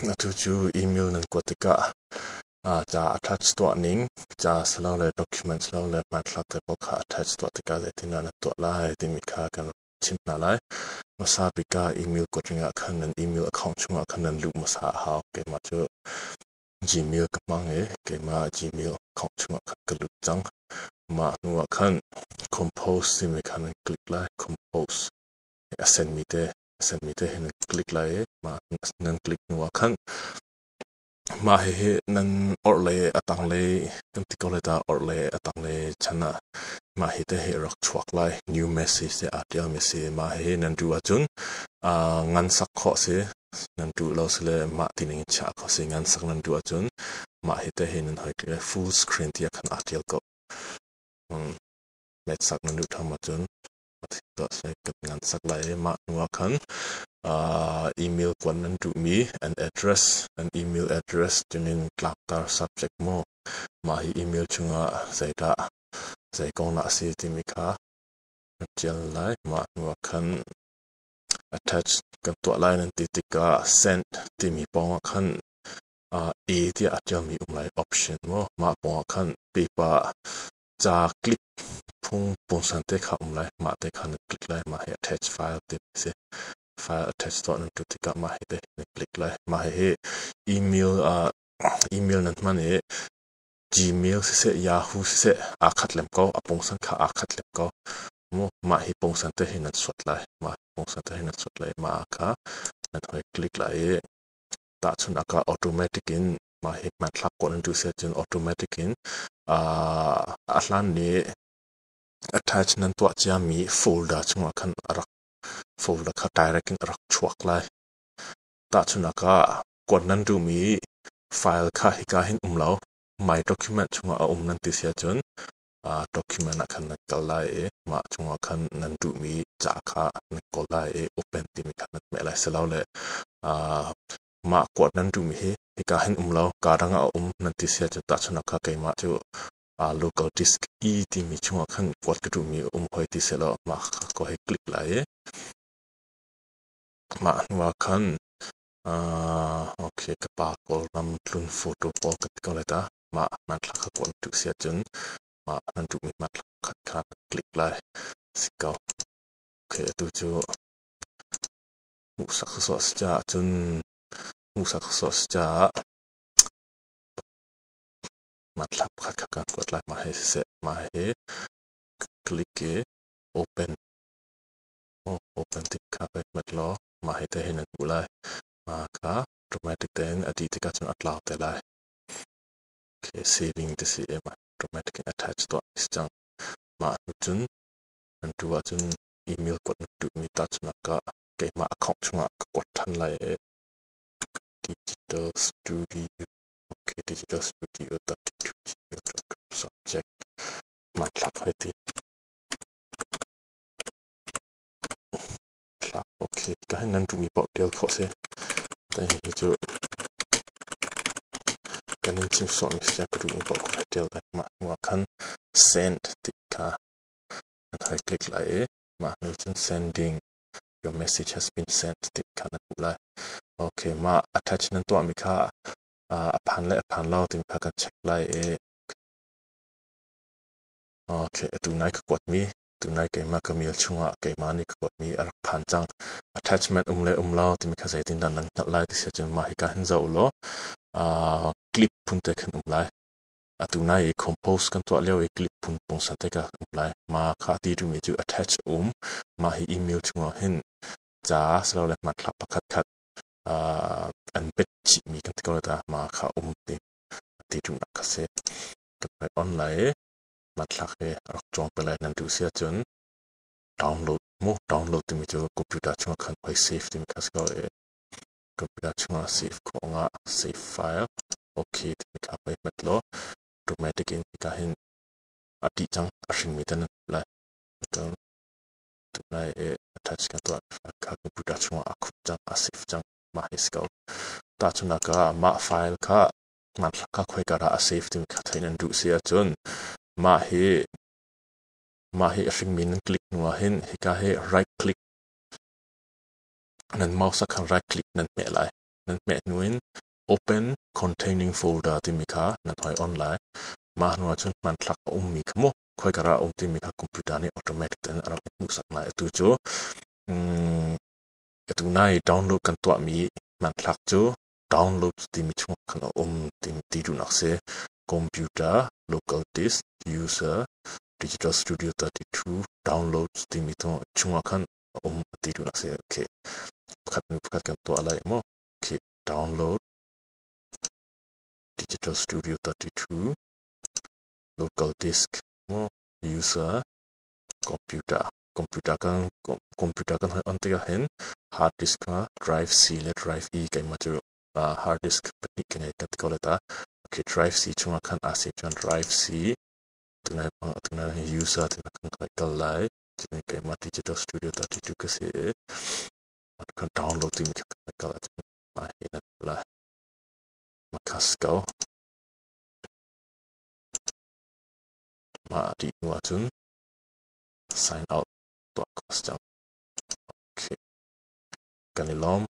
Atu cu email nan kuat tikah ca attach tuah ning, ca silole document silole hmanthlak te pawl kha attach tuah tikah zeitindah na tuah lai timi kha kan chim hna lai. Hmasa bik ah email kuat ring ah khan nan email account chungah khan nan luh hmasa a hau. Keimah cu Gmail ka hmang i keimah Gmail account chungah khan ka lut cang. Mah hnu ah khan compose timi kha nan click lai. Compose a sendmi te a sendmi te hi nan click lai i mah nan click hnu ah khan mah hihi nan orhlei a tanglei kan ti ko lai ta, orhlei a tanglei chan ah mah hi te hi rak chuak lai. New message te aa ṭialmi si. Mah hihi nan duh ahcun ngan sak khawh si, nan duh lo sile mah tining in chiah khawh si. Ngan sak nan duh ahcun mah hi te hi nan hoi click lai. Full screen tiah khan aa ṭial ko. Met sak nan duh ṭham ahcun kan ngan sak lai i mah hnu ah khan email kuan nan duhmi an address, an email address cunin tlaktar subject maw, mah hi email chungah zeidah, zei kong dah a si timi kha na ṭial lai. Mah hnu ah khan attach kan tuah lai nan ti tikah send timi pawng ah khan A tiah a ṭialmi um lai, option maw. Mah pawng ah khan paper ca click phung pungsan te kha um lai. Mah te kha na click lai. Mah hi attach file ti si. File attach tuah nan tu tikah mah hi te na click lai. Mah hi email email nan hman i Gmail siseh, Yahoo siseh, aa khat lem ko. A pungsan kha aa khat lem ko mu. Mah hi pungsan te hi nan suat lai. Mah pungsan te hi nan suat lai. Mah kha nan hoi click lai i tahchun aka automatic in mah hi hmanthlak kawl an tu si ahcun automatic in a hlan nih attach nan tuah ciami folder chungah khan a rak folder kha direct in a rak chuak lai. Tahchunhnak ah kuat nan duhmi file kha hika hin um lo, my document chungah a um nan ti si ahcun document ah khan nan kal lai i mah chungah khan nan duhmi ca kha nan kawl lai i open timi kha nan hmeh lai. Silole mah kuat nan duhmi hi hika hin um lo, kaa dang ah a um nan ti si ahcun, tahchunhnak kha keimah cu local disk E timi chungah khan kuat ka duhmi a um hoi ti sehlaw mah kha ko hei click lai i mah hnu ah khan okay, ka pa Kawlram tlun photo pawl ka ti ko lai ta. Mah hmanthlak kha kuat duh si ahcun mah nan duhmi hmanthlak khat kha click lai si ko. Okay, atu cu hmuhsak sawsawh si caah cun hmuhsak sawsawh si caah hmanthlak pakhat kha kan kuat lai. Mah hi siseh, mah hi click i open. Oh, open tik kha kai hmet law mah hi te hin an hmuh lai. Mah kha automatic tein a dih tikah cun a tlau te lai. Okay, saving ti si i mah automatic in attach tuah si cang. Mah hnu cun an tu ahcun email kuat na duhmi tahchunak ah keimah account chungah ka kuat ṭhan lai i digital studio, okay, digital studio 32gmail.com, subject hmanthlak hoi ti thlak. Okay, ka hin nan duhmi paoh ṭial khawh si. Tai hi cu kan in chim sawhmi si, ka duhmi paoh ka ṭial lai. Mah hnu ah khan send ti kha nan hoi click lai i mah hnu cun sending, your message has been sent ti kha na hmuh lai. Okay, mah attach nan tuahmi kha a phan le a phan lo timi kha kan check lai i okay, atu nai ka kuatmi, tunai keimah ka mail chungah keimah nih ka kuatmi a rak phan cang. Attachment um le um lo timi kha zeitindah nan hngalh lai ti si ahcun mah hika hin zoh law clip phun te khin um lai. Atu nai i compose kan tuah lio i clip phun pungsan te ka um lai. Ma kha ti timi cu attach um. Mah hi email chungah hin ca silole hmanthlak pakhat khat an bet chihmi kan ti ko ta, ma kha um ti ti duhnak kha si. Kan online hmanthlak hi rak cawng te lai. Nan duh si ahcun download mu. Download timi cu computer chungah khan hoi save timi kha si ko i computer chungah save khawh ngah. Save file, okay timi kha hoi hmet law automatic in hika hin a tih cang, a hringmi te nan lai. Cun tunai i attach kan tuah kha computer chungah a khup cang, a save cang. Mah hi si ko. Tahchunhnak ah mah file kha, hmanthlak kha khoika dah a save timi kha theih nan duh si ahcun mah hi a hringmi nan click hnu ah hin hika hi right click, nan mouse ah khan right click nan hmeh lai. Nan hmeh hnu in open containing folder timi kha nan hoi on lai. Mah hnu ahcun hmanthlak a ummi kha mu khoika dah a um timi kha computer nih automatic in a rak hmuhsak lai. Atu cu atu nai download kan tuahmi hmanthlak cu download timi chung khan a um ti duhnak si. Computer, local disk, user, Digital Studio 32 download timi chungah khan a um ti duhnak si. Okay. Pakhat hnu pakhat kan tuah lai mu. Okay. Download Digital Studio 32 local disk mu user computer computer kan computer kan on tikah hin hard disk kha drive C le drive E keimah cu hard disk pahnih ka ngei kan ti ko lai ta. Okay, drive C chungah khan aa save cun drive C tunai tunai user tina kan kal lai. Cun keimah Digital Studio 32 ka si i kan download timi kha kan kal ahcun mah hi na lai. Mah kha si ko. Mah dih hnu ahcun sign out tuah ko si cang. Okay. Kan i lawm.